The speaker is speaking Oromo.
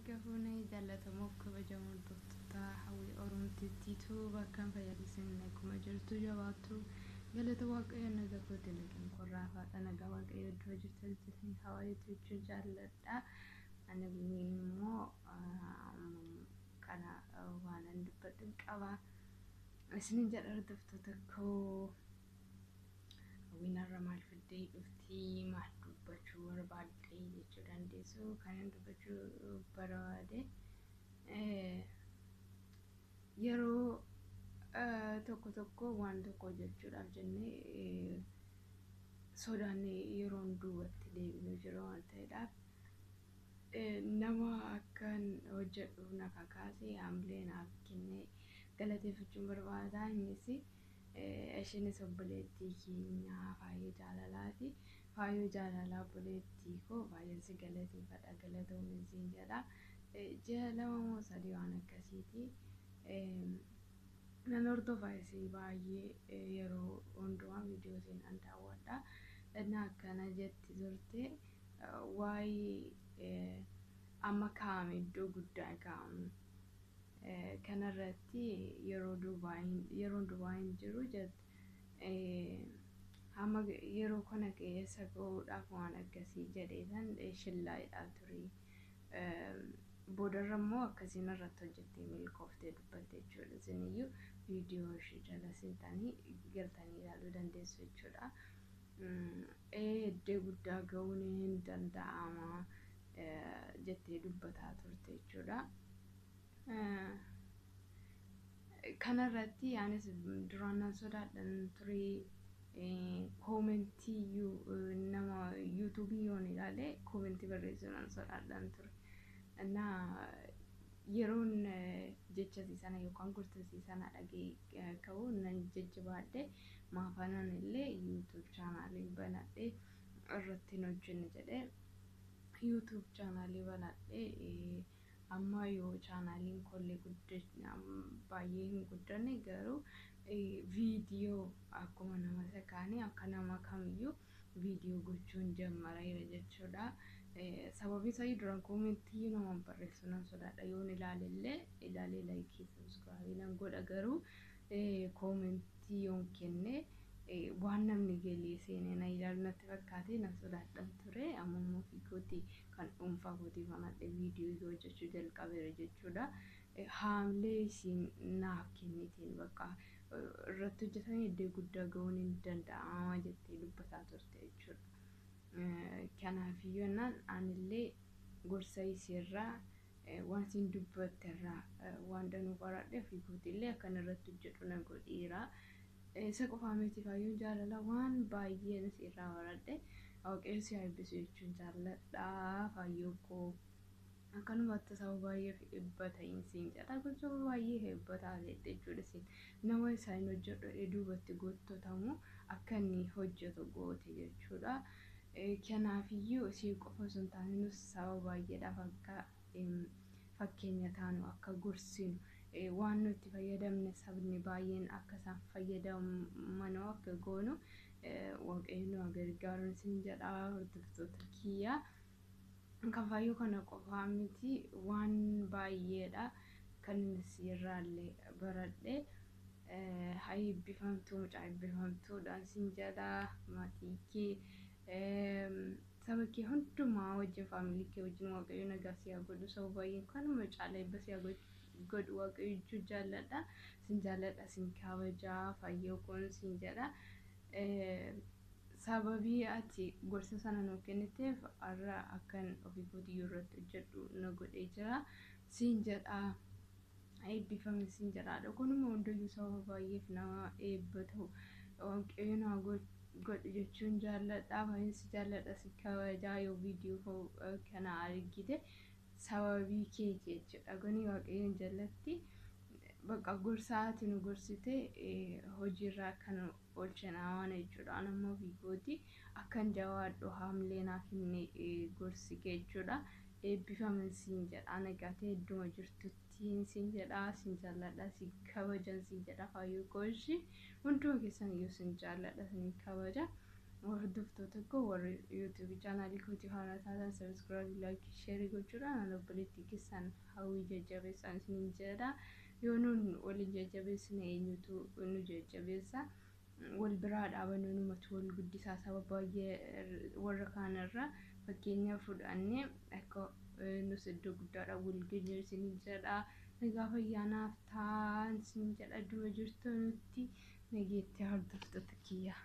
Harka fuunee jaallatamoo kabajamoo hordoftoota Hawwii Oromtittiitu bakka fayyadamsiin akkuma jirtu jabaattu galata Waaqayyo nagaa kootii nagaan qorraafaadha. Nagaa Waaqayyo iddoo jirtanitti isin hawaayetu jechuun jaalladha. Ani immoo kana waanan dubbadhu qaba. Isinin jedha hordoftoota koo, hawwiin har'a maal fiddee dhuftii, maal dubbachuu barbaadde jechuu dandeessu. Kanan dubbachuu barbaade, yeroo tokko tokko waan tokko hojjechuudhaaf jennee sodaannee yeroon duubatti deebinu jira waan ta'eedhaaf, nama akkan hojjedhu na kakaase, haamilee naaf kennee galateeffachuun barbaada. Innis ishiinis obboleettii keenya Faayoo Jaalalaati. Faayoo Jaalalaa, obboleettii koo, baay'een si galateeffadha, galatoomi siin jedha. Ji'a 2 moo 3 waan akkasiiti. Nan hordofa isii baay'ee, yeroo hundumaa viidiyoo isiin an daawwadha. Inni akkana jetti turte: waa'ee amma kaa'ame iddoo guddaa kaa'amu kanarratti yeroo Dubaayin, yeroon Dubaayin jiru jette, hamma yeroo kana keessa gahuudhaaf waan akkasii jedheetan shillaayidhaa ture. Boodarra immoo akkasiin irratti hojjettee milkooftee dubbatte jechuudha. Isiniyyuu viidiyoo ishee jala seentanii galtanii ilaaluu dandeessu jechuudha. Iddoo guddaa gahuun hin danda'ama jettee dubbataa turte jechuudha. Kanarratti anis duraan nan sodaadhan ture. Koomentii nama yuutuubii yoon ilaale koomentii barreessuu nan sodaadhan ture. Innaa yeroon jechasii sana yookaan gorsasii sana dhagee ka'u nan jajjabaadhe, maafanan illee YouTube chaanaalii banadhee irratti hin hojjenne jedhee YouTube chaanaalii banadhee. Amma yoo chaanaaliin kollee baay'ee hin guddanne garuu viidiyoo akkuma nama isa kaanii, akka nama kamiyyuu viidiyoo gochuun jammareera jechuudha. Sababi isaa duraan koomentii nama barreessu nan sodaadha. Yoon ilaalellee ilaalee laayikii sabskiraabii nan godha, garuu koomentii yoon kenne waan namni galee seenee na ilaalu natti fakkaate nan sodaadhan ture. Amma immoo ofii kootii kan dhuunfaa kootii banadhe viidiyoo hojjechuu jalqabeera jechuudha. Haamilee isiin naaf kenniteen bakka irratti hojjetanii iddoo guddaa gahuun hin danda'ama jettee dubbataa turte jechuudha. Kanaafiyyuu jennaan anillee gorsa isiirraa, waan isiin dubbatte irraa waan danuu baradhe, ofii kootiillee akkan irratti hojjedhu na godheera. Isa qofaa miti, Faayyoon Jaalala waan baay'een isiirraa baradhe. Waaqayyo si haa eebbisu jechuun jaalladha, Faayyoo koo. Akkanumatti saba baay'eef eebba ta'iin siin jedha. Kun saba baay'eef eebba taateetti jechuudha isiin. Nama isaa hin hojjedhu duubatti goottotamu akka inni hojjetu goote jechuudha. Kanaafiyyuu isii qofa osoo hin taane nus saba baay'eedhaaf akka fakkeenya taanu, akka gorsinu, waan nuti fayyadamne sabni baay'een akka isaan fayyadamanoo akka goonu Waaqayyo nu haa gargaaru isin jedha, hordoftoota kiyya. Kan Faayyoo kana qofaa miti, waan baay'eedha kan inni irraallee baradhe. Haa eebbifamtuu, mucaa eebbifamtuudhaan sin jedha. Maatii kee, saba kee hundumaa wajjin, faamilii kee wajjin Waaqayyo nagaa si haa godhu. Saba baay'een kanuma caala eebba si haa godhu Waaqayyo jechuu jaalladha. Sin jaalladha, sin kabajaa, Faayyoo koon sin jedha. Sababii ati gorsa sana nuuf kenniteef har'a akkan ofii kootiyyuu irratti hojjedhu na godhee jira. Siin jedha. Eebbifame siin jedha. Kunuma hundayyuu saba baay'eef nama eebba ta'u Waaqayyo na godhu jechuun jaalladha. Baay'een si jaalladha, si kabajaa. Yoo viidiyoo kana argite sababii keeti jechuudha. Kuni Waaqayyoon jalatti bakka gorsa ati nu gorsite hojiirraa kan oolchina waan jechuudha. Ani immoo ofii kooti akkan jabaadhu haamilee naa kenne gorsi kee jechuudha. Eebbifame siin jedha. Nagaa ta'e idduma jirtutti siin jedha. Siin jaalladha, siin kabajan siin jedha, Faayyoo kooshi. Hunduma keessan iyyuu siin jaalladha, siin kabaja. Hordoftoota koo warri YouTube chaanaalii kootii haaraa taatan subscribe, like, share gochuudhaan ana obboleettii keessan Hawwii jajjabeessaan isiniin jedha. Yoo nuun waliin jajjabeessine eenyutu nu jajjabeessa? Wal biraa dhaabannu, numatu wal guddisaa. Saba baay'ee warra kaanirra fakkeenya fudhannee akka nus iddoo guddaadhaan wal geenyu isiniin jedha. Nagaa fayyaanaaf ta'an isiniin jedha. Idduma jirtu nutti nageetti, hordoftoota kiyya.